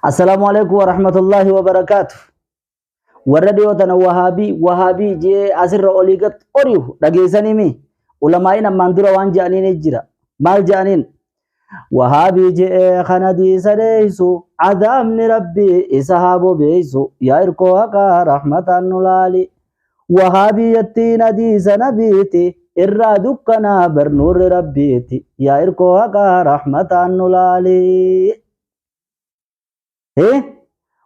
Assalaamu alaikum warahmatullaahi wabarakaatu. Warra dhiyoo tana wahaabii wahaabii jee asirra olii gad ori'u dhageessanii mi? Ulamaa'iin ammaan dura waan je'aniin jira. Maal je'aniin? Wahaabii je'ee kan hadiisa dheeysu adaabni rabbii isa haa bobeeysu yaa irkoo haqaa rahmataan nu laali. Wahaabii jettiin hadiisa nabiiti irraa dukkanaa barnuurri rabbiiti yaa irkoo haqaa rahmataan nu laali.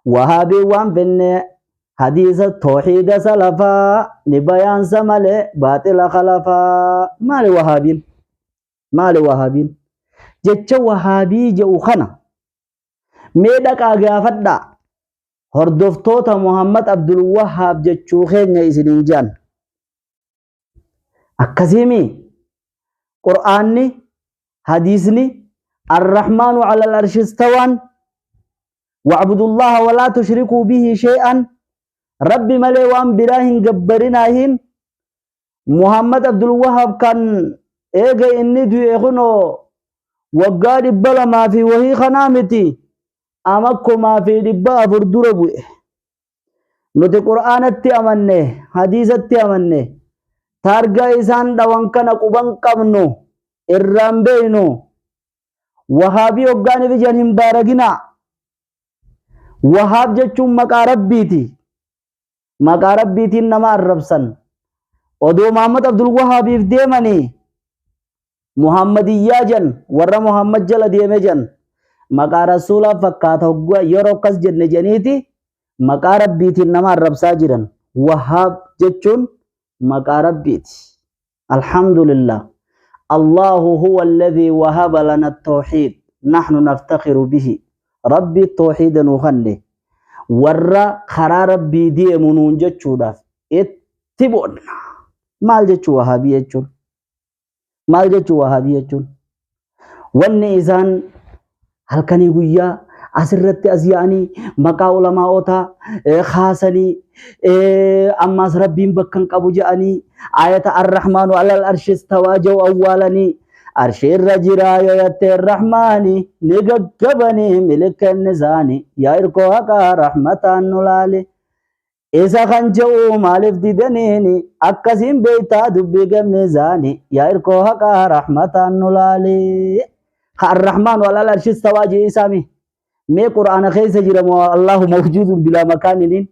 Wahaabii waan fenne hadiisa tooxiida salafaa ni bayaansa malee baaxila khalafaa. Maali wahaabiin? Maali wahaabiin? Jecha wahaabii jedhu kana mee dhaqaa gaafadhaa. Hordoftoota Muhammad Abdul Wahaab jechuu keenya isiniin jedhan. Akkasiimi Qur'aanni hadiisni Arrahmaanu alal arshi istawaan wa'budullaha walaa tushrikuu bihi shay'an rabbi malee waan biraa hin gabbarinaahin Muhammad Abdul Wahaab kan eega inni du'e kunoo waggaa 200 fi wahii kanaa miti ama 1400 dura bu'e. Nuti Qur'aanatti amanne, hadiisatti amanne, taargaa isaan dhawan kana quban qabnu, irraan beeynu. Wahaabii hoggaaniif ijaan hin baaraginaa. Wahaab jechuun maqaa rabbiiti. Maqaa rabbiitiin nama arrabsan. Odoo Muhammad Abdul Wahaabiif deemanii Muhammadiyyaa jan warra Muhammad jala deeme jan maqaa rasuulaa fakkaata hoggaa yeroo akkas jenne janiiti maqaa rabbiitiin nama arrabsaa jiran. Wahaab jechuun maqaa rabbiiti. Alhamdulillah. Allahu huwa alladhi wahaba lana tawxiid nahnu naftakhiru bihi. Rabbi tawxiida nuu kanne warra karaa rabbii deemu nuun jechuudhaaf itti boonna. Maal jechuu wahaabii jechuun? Maal jechuu wahaabii jechuun? Wanni isaan halkanii guyyaa asirratti as yaa'anii maqaa ulamaa'otaa kaasanii ammaas rabbiin bakka hin qabu jedhanii ayata arrahmaanu alal arshi istawaa jedhu awwaalanii arshi irra jiraa yoo yattee rahmaani ni gaggabanii milikkeenni isaanii yaa irkoo haqaa rahmataan nu laali. Isa kan je'u maaliif didaniini akkasiin beektaa dubbii gammiizaani yaa irkoo haqaa rahmataan nu laali. Ka arrahmaan wal arshi istawaa jee isaami. Mee qur'aana keessa jira moo Allahu mawjuudun bilaa makaaniniin.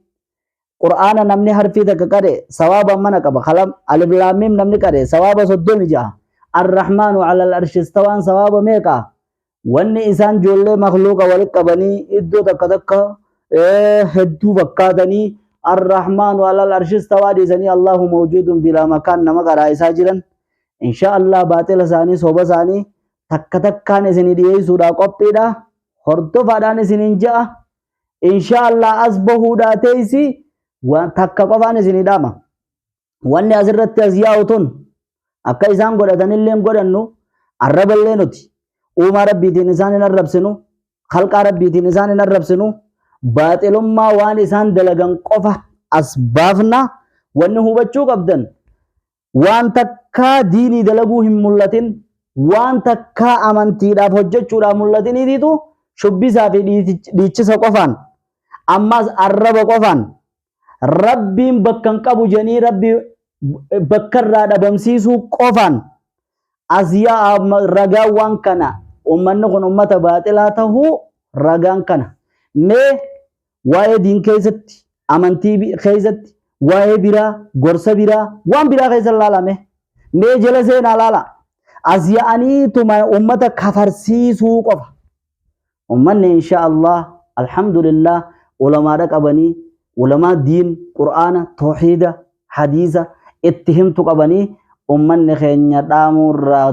Qur'aana namni harfii takka qare sawaaba mana qaba. Kalam alif laam miim namni qare sawaaba 36. Arrahmaanu alal arshi istawaan sawaaba meeqa? Wanni isaan ijoollee makhluuqa walitti qabanii iddoo takka takka hedduu fakkaatanii Arrahmaanu alal arshi istawaa dhiisanii Allahu mawjuudun bilaa makaan nama qaraa isaa jiran insha Allah baaxila isaanii soba isaanii takka takkaan isinii dhiyeessuudhaa qophiidha hordofaadhaan isiniin ja'a insha Allah as bahuudhaa teessi waan takka qofaan isinii dhaama. Wanni asirratti as yaa'u tun akka isaan godhatanillee hin godhannu arraballee nuti uumaa rabbiitiin isaan hin arrabsinu khalqaa rabbiitiin isaan hin arrabsinu baaxilummaa waan isaan dalagan qofa as baafna wanni hubachuu qabdan waan takkaa diinii dalaguu hin mul'atin waan takkaa amantiidhaaf hojjechuudhaaf mul'atiniitiitu shubbisaa fi dhiichisa qofaan ammas arraba qofaan Rabbiin bakka hin qabu jedhanii rabbi bakka irraa dhabamsiisuu qofaan as yaa'a ragaan waan kana ummanni kun ummata baaxilaa tahuu ragaan kana. Mee waa'ee diin keessatti amantii keessatti waa'ee biraa gorsa biraa waan biraa keessa laalame mee jala seenaa laala as yaa'aniituma ummata kafarsiisuu qofa. Ummanni insha Allah alhamdulillah ulamaadha qabanii ulamaa diin qur'aana tawhiida hadiisa itti himtu qabanii ummanni keenya dhaamuu irraa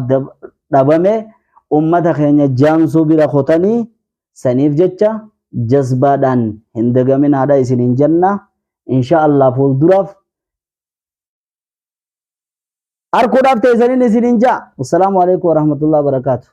dhabame ummata keenya jaamsuu bira kutanii saniif jecha jazbaadhaan hin dagaminaadha isiniin jenna insha Allah fuulduraaf arkuudhaaf teessaniin isiniin ja'a. Assalaamu alaikum warahmatullahi wabarakaatu.